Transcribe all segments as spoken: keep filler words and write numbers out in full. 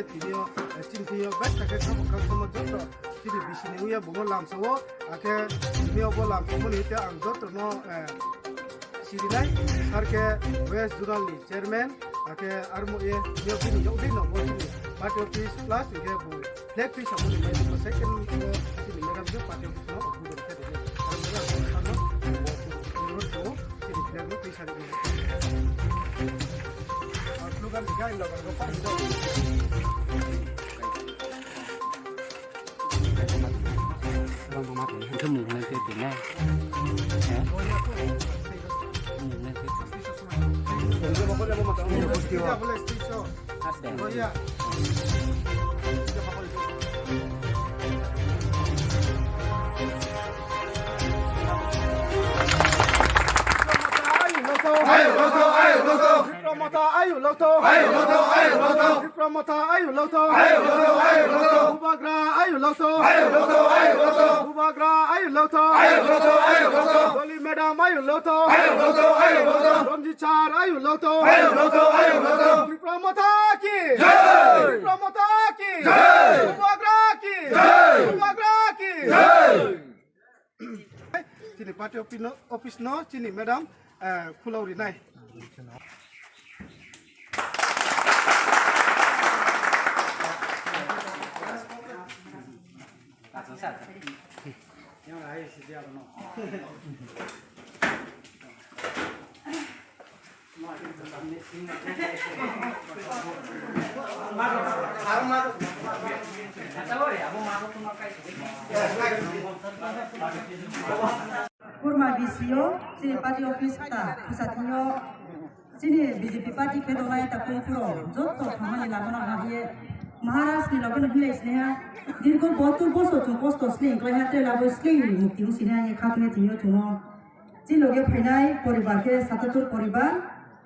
Tini o, eh, chini tini o bek kha khe khamo khamo joto chini bisini wngya bomo lamsao, akhe tini o bo lamsao mani te ang joto no, eh, sirinai sar khe West Zonal ni chairman, akhe armo ye nio bini yokdei no bo chini party office plus hingkhe bo flag twi samani mai bo second bo chini madam je party office no uddhudon khe de. Ang bo ang bo ano bo chini flag no twi sari. Ang slogan diga ilo bang ko pa ilo. Hwnkhe mung nai tei twi nai. He? Mung nai tei. Ayo, loto, ayo, loto. Tipra Motha ayu lokto. Ayu lokto, ayu lokto. Tipra Motha ayu lokto. Ayu lokto, ayu lokto. Bubagra ayu lokto. Ayu lokto, ayu lokto. Bubagra ayu lokto. Ayu lokto, ayu lokto. Doli madam ayu lokto. Ayu lokto, ayu lokto. Ranjit sir ayu lokto. Ayu lokto, ayu lokto. Tipra Motha ki. Jai. Tipra Motha ki. Jai. Bubagra ki. Jai. Bubagra ki. Jai. Chini party office no, office no chini madam, eh, khulao rinai. Kurma bisio chini party office ta khusatino chini B J P party khe donai ta kung phuro joto thangmani lama no hagiye Maharaj ni loge no hinlai sini ha dirgo botu boso chung kosto sling klai ha te labo sling ni mukti sini ha ye khatungni tiniyo chungo. Chini loge phainai poribar khe satatur poribar,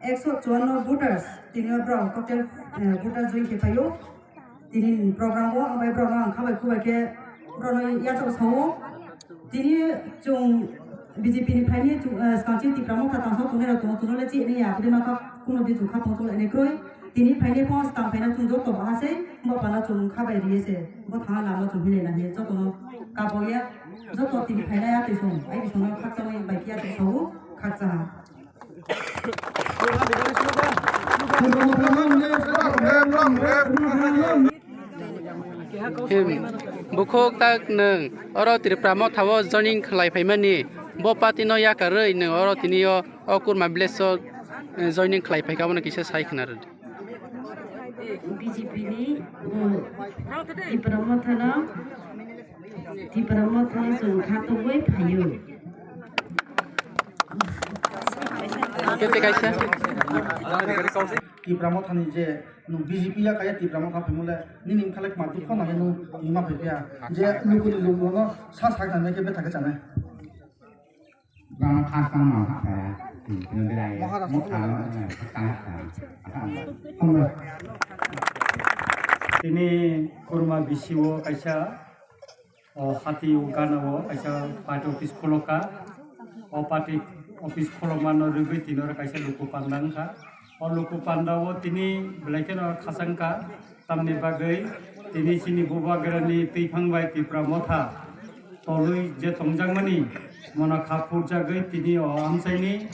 ekso chuanno voters, tini o borok total, eh, voters join khe phaio. Tini program o ang bai borok no ang khabai khubai khe borok no yachak sao. Tini chwng B J P ni phaini chwng, eh, swkang chini Tipra Motha tangsa tongnai rok tongo, chwng no le chini ya, aboni nokha kuno di chwng kha tong chwng lai nai kroi. Tini phainai phano swkang phaina chwng joto bahai se, bo phano chwng kha bai ri se, bo thangna lama chwng hinwi nai joto no kabo ya, joto tini phainai ya twi song, ai twi song no khakchangni bai kiya twi song khakcha ha. Him, bukhuk tak nwng, oro Tipra Motha o joining khlai phaimani, bo party no yakarwi nwng oro tini o, o Kurma village o, eh, joining khlai phaikha, abono kisa sai khna rwdi. B J P ni, uh, Tipra Motha no, Tipra Motha no chwng kha tongwi phaio. Kete kaisa. Tipra Motha ni je nwng B J P ya kaya Tipra Motha phaimole nini wngkha le kma dukho nangya nwng tini ma phai phiya je lukuni lukno sa sa kha nai khe betha khe chanai. Bang khasang ma kha ya. Tini belai. Mo kha no khasang kha. Tini Kurma bisio kaisa, o hati o gana o kaisa party office khulokha. O party office khulokma no rwgwi tini oro kaisa luku panda wngkha. O luku panda o tini belai kheno khasang kha. Tamni bagwi tini chini Bubagrani twiphang bai Tipra Motha tolwi je tongjakmani mono kha phurjagwi tini o amchaini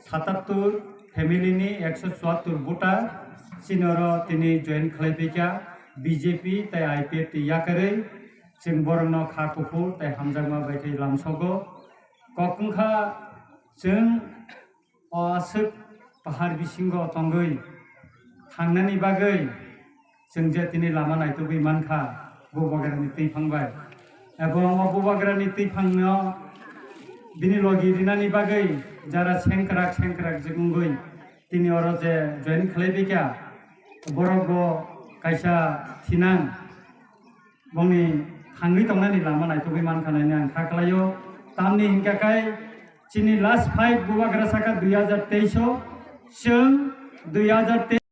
satattur family ni ekso chuattur voter chini oro tini join khlai phaikha B J P tei I P F T yakarwi chwng borokno kha kuphur tei hamjakma bai khe lamsogo. Kok wngkha chwng o aswk pahar bisingo tongwi thangnani bagwi chwng je tini lama naitugwi mankha Bubagrani twiphang bai. Ebo o Bubagrani twiphangno bini logi rinani bagwi jara sengkrak sengkrak je wngwi tini oro je join khlai bikha, borok bo kaisa thinang. Bongni thangwi tongnani lama naitugwi mankha nai ang kha khlaio. Tamni hinkha khe chini last fight Bubagra saka dui hajar teis o, chwng dui hajar teis